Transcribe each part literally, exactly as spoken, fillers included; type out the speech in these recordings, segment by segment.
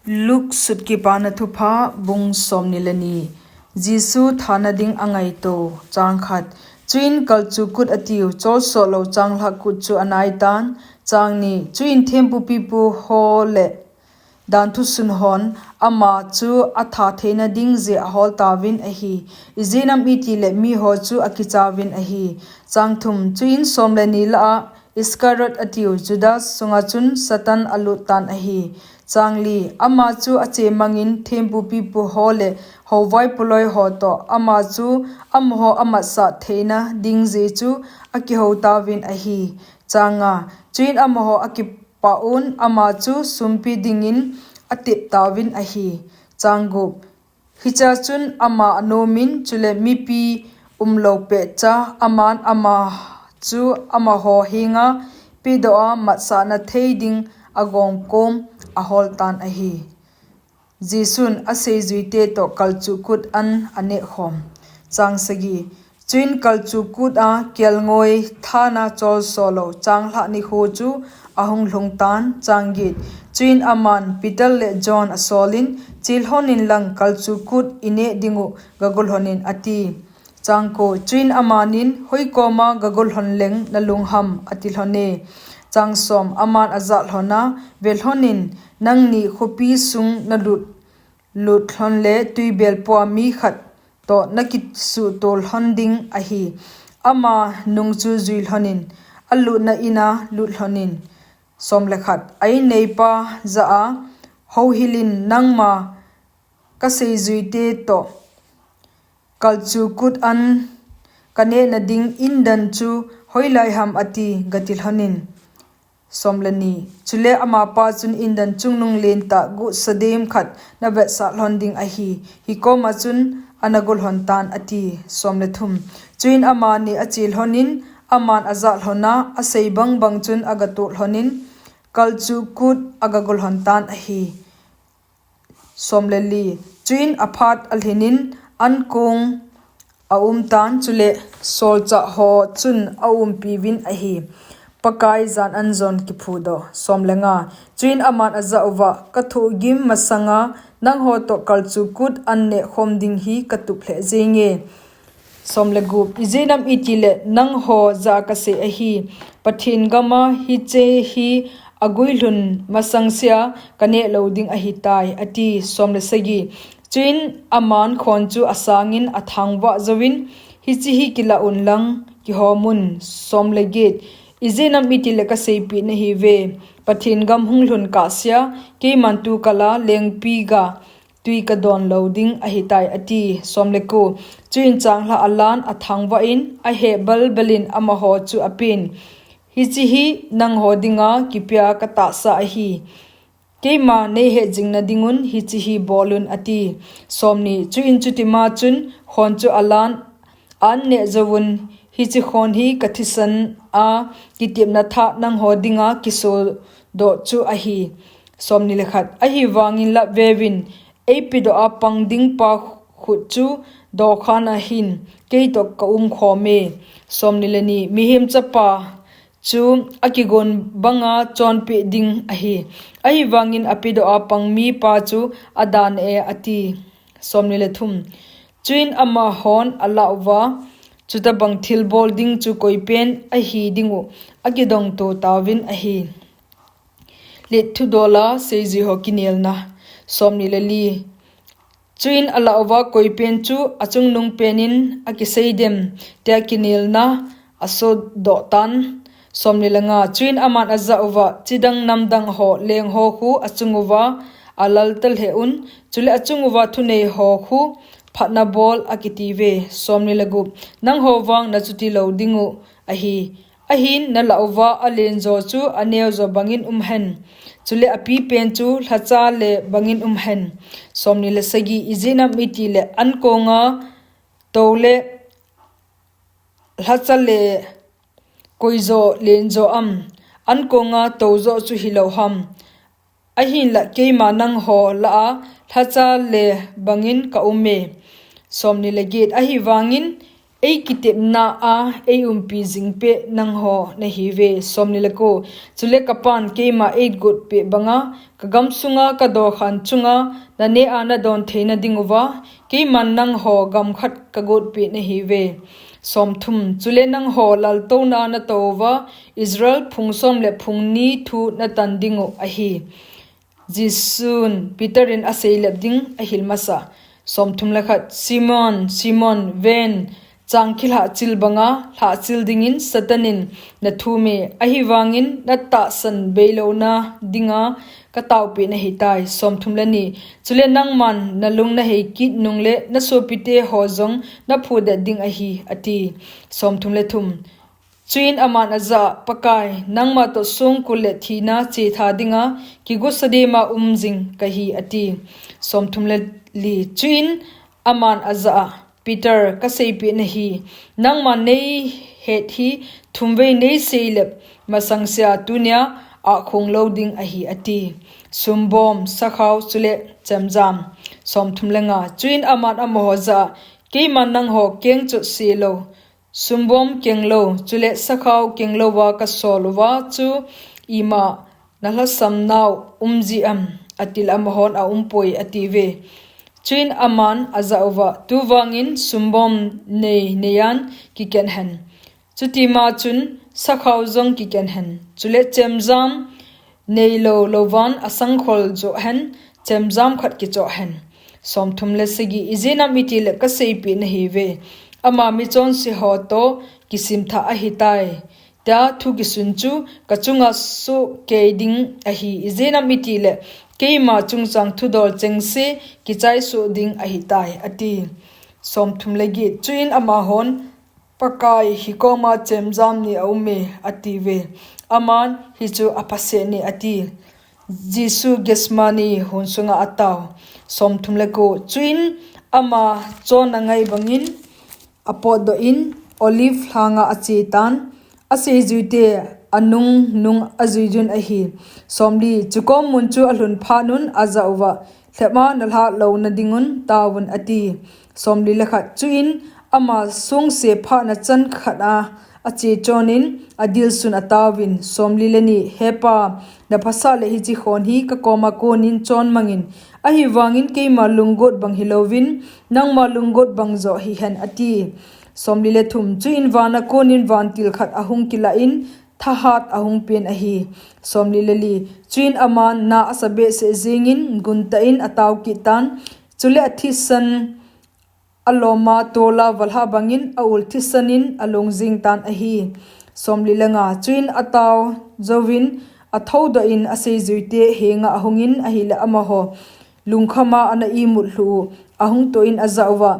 Luke Sutkipana Thupha, bung somni le ni. Jesu thana ding angaito. Chang khat. Chuin kalchu kut atiu, cholsoh lou changlhah kut chu anaitan. Chang ni. Chuin thempu pipu ho le danthu sun hon ama chu atha theina ding jeh ahol tauvin ahi. Ijeh inem itile miho chu akichauvin ahi. Chang thum. Chuin som le ni lah a Iscariot atiu Judas sunga chun Satan alut tan ahi. Chang li. Ama chu achemangin thempu pipu ho le houvaipo loi ho toh ama chu amaho amatsah theina ding jeh chu akihou tauvin ahi. Chang nga. Chuin amaho akipah un ama chu sumpi dingin atep tauvin ahi. Chang gup. Hichea chun ama anomin, chule mipi umlou pet cha aman ama chu amaho henga pedoh a matsahna thei ding agom kom ahol tan ahi. Jesun aseijuite toh kalchu kut an aneh khom. Chang sagi. Chuin kalchu kut a kelngoi thana cholsoh lou changlhah nikho chu ahung lhung tan. Chang get. Chuin aman Peter le John asolin, Chelhon inlang kalchu kut ineh dingu gago lhonin, ati. Chang ko. Chuin amanin, Hoi koma gago lhon leng nalung ham, ati lhone. Chang som. Aman ajah lhona, Ve lhonin, nangni khopi sung nalut lut lhon le tuibel pua mi khat toh nakisuhto lhon ding ahi. Ama nung chu jui lhonin, alutna ina lut lhonin. Som le khat. A-inneipa jah a, Houhilin, nangma kaseijuite toh kalchu kut an kanehna ding indan chu hoilai ham, ati, gati lhonin. Som le ni. Chule amapa chun indan chungnung lentah guhsa dem khat navetsah lhon ding ahi. Hikoma chun anago lhon tan, ati. Som le thum. Chuin amani ache lhonin, aman ajah lhona, asei bangbang chun agatoh lhonin, kalchu kut agago lhon tan ahi. Som le li. Chuin aphat alhinin ankong aumtan, chule solchah ho chun aumpiuvin ahi. Pakai jan an jon kiphudoh. Som le nga. Chuin aman ajah uva, Kathohgim masanga nangho toh kalchu kut an neh khom ding hi katup lheh jenge. Som le gup. Ijeh inem itile nangho jah a kasei ahi, Pathen gama hiche hi aguilhun masangsea kaneh lou ding ahitai, ati. Som le sagi. Chuin aman khon chu asangin athangvah jouvin, Hiche hi kilah unlang, kihom un. Som le get. Ijeh inem itile kaseipeh nahiuve, Pathen gam hung lhun kahsea keiman tukal a lengpiga tui kadon lou ding ahitai, ati. Som le ko. Chuin changlhah alan athangvah in aheh balbal in amaho chu apen, Hiche hi nangho dinga kipia katahsa ahi. Keima neiheh jingna dingun hiche hi bolun, ati. Som ni. Chuin chutima chun khon chu alan, an neh jouvun, Hiche khon hi kathisan a kitepna thah nangho dinga kisodoh chu ahi. Som ni le khat. Ahivangin latveuvin, eipedoh a pang dingpa khut chu dokhan a hin keitoh kaum khome. Som ni le ni. Mihem Chapa chu akigon banga chonpeh ding ahi. Ahivangin apedoh a pang mipa chu adana e, ati. Som ni le thum. Chuin amahon alah uva, Chutobang thilbol ding chu koipen ahi dingu akidongto tauvin ahi. Let thudola seijui ho kinelna. Som ni le li. Chuin alah uva koipen chu achungnung penin akiseidem, tia kinelna asodoh tan. Som ni le nga. Chuin aman ajah uva, Chidang namdang ho lengho khu achung uva alalta lheh un, chule achung uva thunei ho khu phatna bol akitiuve. Som ni le gup. Nangho vang nachuti lou dingu ahi. Ahin nalah uva alenjo chu aneojo bangin umhen, chule apipen chu lhacha le bangin umhen. Som ni le sagi. Ijeh inem itile ankonga tou le lhacha le koijo lenjo am? Ankonga toujo chu hilou ham? Ahinlah keima nangho lah a lhacha le bangin kaume. Som ni le get. Ahivangin Eikitepna a eiumpi jingpeh nangho nahiuve. Somni le ko. Chule kapan keima eigot peh banga, kagam sunga kadokhan chunga naneh a nadon theina dinguva, keiman nangho gam khat kagot peh nahiuve. Somthum. Chule nangho laltouna natou uva, Israel phung som le phung ni thu natan dingu ahi. Jesun Peter in aseilep ding ahil masa. Somthum le khat. Simon, Simon, ven, chang kilhahchil banga lhahchil dingin Satan in nathum e, ahivangin natahsan beilouna dinga kataopeh nahitai. Somthum le ni. Chule nangman nalung naheikit nungle nasopite ho jong naphudet ding ahi, ati. Somthum le thum. Chuin aman ajah a, Pakai, nangma toh songkul le thina chetha dinga kigosa dema um jing kahi, ati. Somthum le li. Chuin aman ajah a, Peter, kaseipeh nahi, nangman neihet hi thumvei neiseilep masangsea tunia akhong lou ding ahi, ati. Sumbom, sakhao, chule chemjam. Somthum le nga. Chuin aman amaho jah a, Keiman nangho keng chotse lou, sumbom keng lou, chule sakhao keng louva kasol uva chu ima nalhasam nau um jiem, atile amahon aumpoi, atiuve. Chuin aman ajah uva, Tuvangin sumbom nei neiyan kiken hen. Chutima chun sakhao jong kiken hen. Chule chemjam neilou louvan asangkhol joh hen, chemjam khat kichoh hen. Somthum le sagi. Ijeh inem itile kaseipeh nahiuve, ama michonse ho toh kisimthah ahitai, tia thu kisun chu kachunga sohkei ding ahi. Ijeh inem itile keima chungchang thudol chengse kichaisoh ding ahitai, ati. Somthum le get. Chuin amahon, Pakai, hikoma chemjam ni aume, atiuve. Aman, Hichu aphaset e, ati. Jesu Gethsemane hon sunga atao. Somthum le ko. Chuin ama chonna ngai bangin apotdoh in Olive lhanga achetan, aseijuite anung nung ajuiyun ahi. Somli. Chukom mun chu alhun phatnun ajah uva, Lhepma nalhah louna dingun taovun, ati. Somli le khat. Chuin ama songse phatna chan khat a ache chonin adilsun ataovin, Somli le ni. Hepa, naphasah le hiche khon hi kakoma konin chonmangin, ahivangin keima lunggot bang hilouvin, nangma lunggot bang joh hihen, ati. Somli le thum. Chuin vana konin vantil khat ahung kilah in, thahat ahung pen ahi. Somli le li. Chuin aman na asa behseh jengin guntah in atao kittan, chule athisan aloma tola valha bangin aul thisanin along jengtan ahi. Somli le nga. Chuin atao jouvin athoudoh in aseijuite henga ahungin ahile amaho lungkhama ana imut lhuh u ahung toh in ajah uva,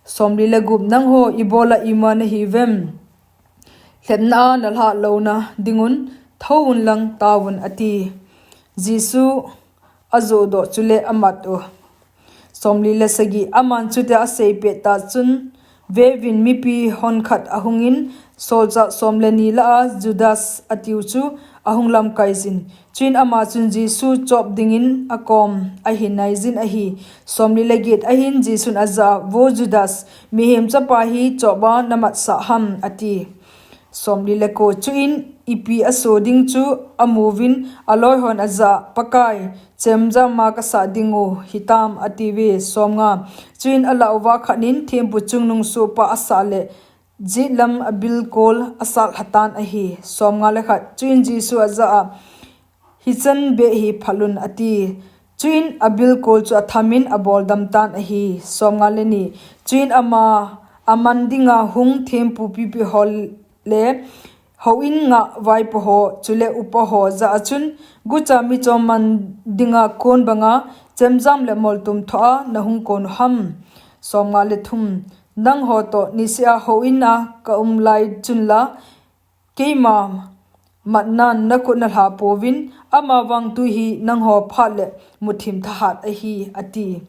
Somli le gup. Nangho ibola ima nahiuvem? Lhepna a nalhah louna dingun thouvun lang taovun, ati. Jesu ajohdoh chule amat u. Somli le sagi. Aman chutia asei pettah chun, veuvin, mipi honkhat ahungin, solchah som le ni lah a Judas atiu chu ahung lamkaijin. Chuin ama chun Jesu chop dingin akom ahin naijin ahi. Somli le get. Ahin Jesun ajah a, Vo Judas, Mihem Chapa hi chop a namatsah ham, ati. Somli le ko. Chuin ipi aso ding chu amuvin, aloihon ajah a, Pakai, chemjam ma kasah dingu hitam, atiuve. Somnga. Chuin alah uva khatnin thempu chungnung sohpa asah le jetlam abilkol asatlhatan ahi. Somnga le khat. Chuin Jesu ajah a, Hichan beh hi phalun, ati. Chuin abilkol chu athamin aboldamtan ahi. Somnga le ni. Chuin ama aman dinga hung thempu pipiho le houin ngah vaipoho chule upaho jah a chun, Gucha michom man dinga kon banga chemjam le moltum thoa nahung konu ham? Somnga le thum. Nangho toh niseh a houin a kaum lai chunla, keima matnan nakut nalha pouvin, amavang tuhi nangho phat le muthim thahat ahi, ati.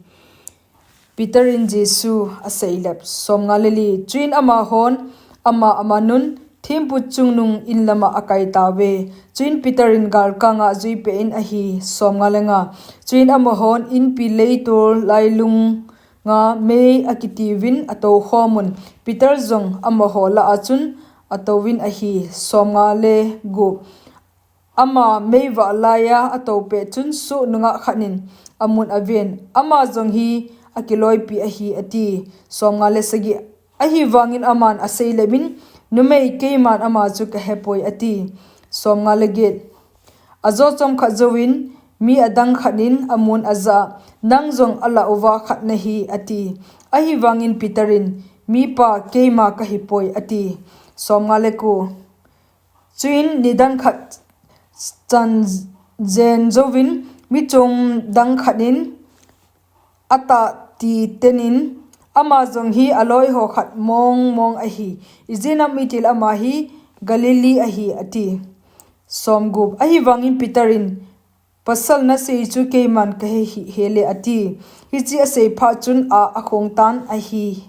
Peter in Jesu aseilep. Somnga le li. Chuin amahon ama amanun thempu chungnung inlama akaitauve. Chuin Peter in galkanga ajuipeh in ahi. Somnga le nga. Chuin amahon inpi leitol lailung nga mei akitiuvin atoukhomun, Peter jong amaho lah a chun atouvin ahi. Somnga le gup. Ama mei vah laiya atoupet chun soh nungah khatnin amun aven, ama jong hi akiloipi ahi, ati. Somnga le sagi. Ahivangin aman aseilepin, Numei, keiman ama chu kahepoi, ati. Somnga le get. Ajo chomkhat jouvin mi adang khatnin amun ajah a, Nang jong alah uva khat nahi, ati. Ahivangin Peter in, Mipa, keima kahipoi, ati. Somnga le ko. Chuin nidang khat chan jen jouvin mi chom dang khatnin atah titenin, ama jong hi aloiho khat mongmong ahi. Ijeh inem itile ama hi Galilee ahi, ati. Somgup. Ahivangin Peter in, Pasal, nasei chu keiman kahe hih hel e, ati. Hiche asei phat chun ah akhong tan ahi.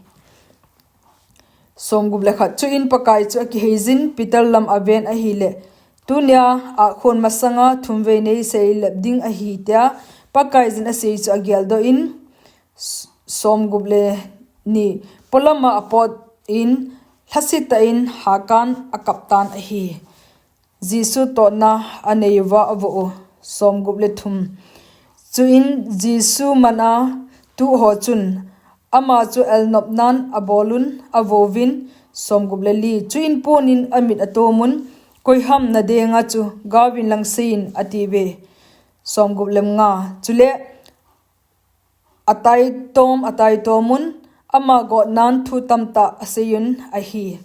Somgup le khat. Chuin Pakai chu akiheijin Peter lam aven ahile, Tunia akhon masanga thumvei neiseilep ding ahi, tia Pakaiyin asei chu ageldoh in, somgup le ni. Polama apotin, lhasetah in hakan akaptan ahi. Jesu tohna aneiyuva avoh u. Somgup le thum. Chuin Jesu mana tuhho chun ama chu elnopnan abolun avouvin. Somgup le li. Chuin ponin amit atomun, Koiham nadenga chu gaovin lang seiyin, atiuve. Somgup le nga. Chule ataitom ataitomun, ama gotnan thu tamtah aseiyun ahi.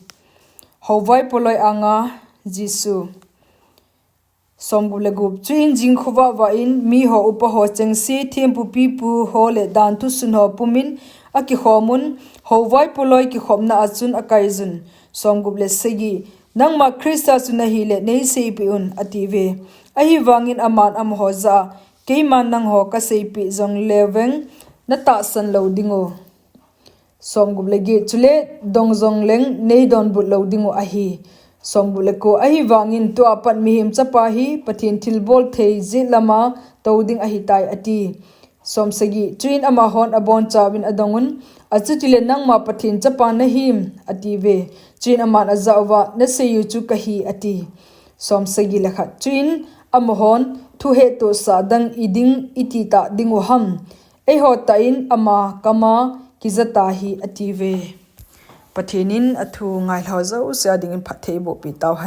Houvai poloi anga Jesu. Somgup le gup. Chuin jing khovah vah in miho upaho chengse, thempu pipuho le danthu sunho pumin akikhomun, houvai poloi kikhopna a chun akaiyun. Somgup le sagi. Nangma Christa chu nahile neiseipeh un, atiuve. Ahivangin aman amaho jah a, Keiman nangho kaseipeh jongleveng natahsan lou dingu. Somgup le get. Chule dong jongleng neidonbut lou dingu ahi. Somgup le ko. Ahivangin tua pat Mihem Chapa hi Pathen thilbol thei jet lama tou ding ahitai, ati. Somsagi. Chuin amahon abonchauvin adongun, Achutile nangma Pathen Chapa nahim, atiuve. Chuin aman ajah uva, Naseiyu chu kahi, ati. Somsagi le khat. Chuin amahon, Thuhettohsah dang iding ititah dingu ham? Eiho tah in ama kama kijatahi, atiuve. Pathen in athu ngailhao jouse a dingin phatthei eibohpeh tauhen.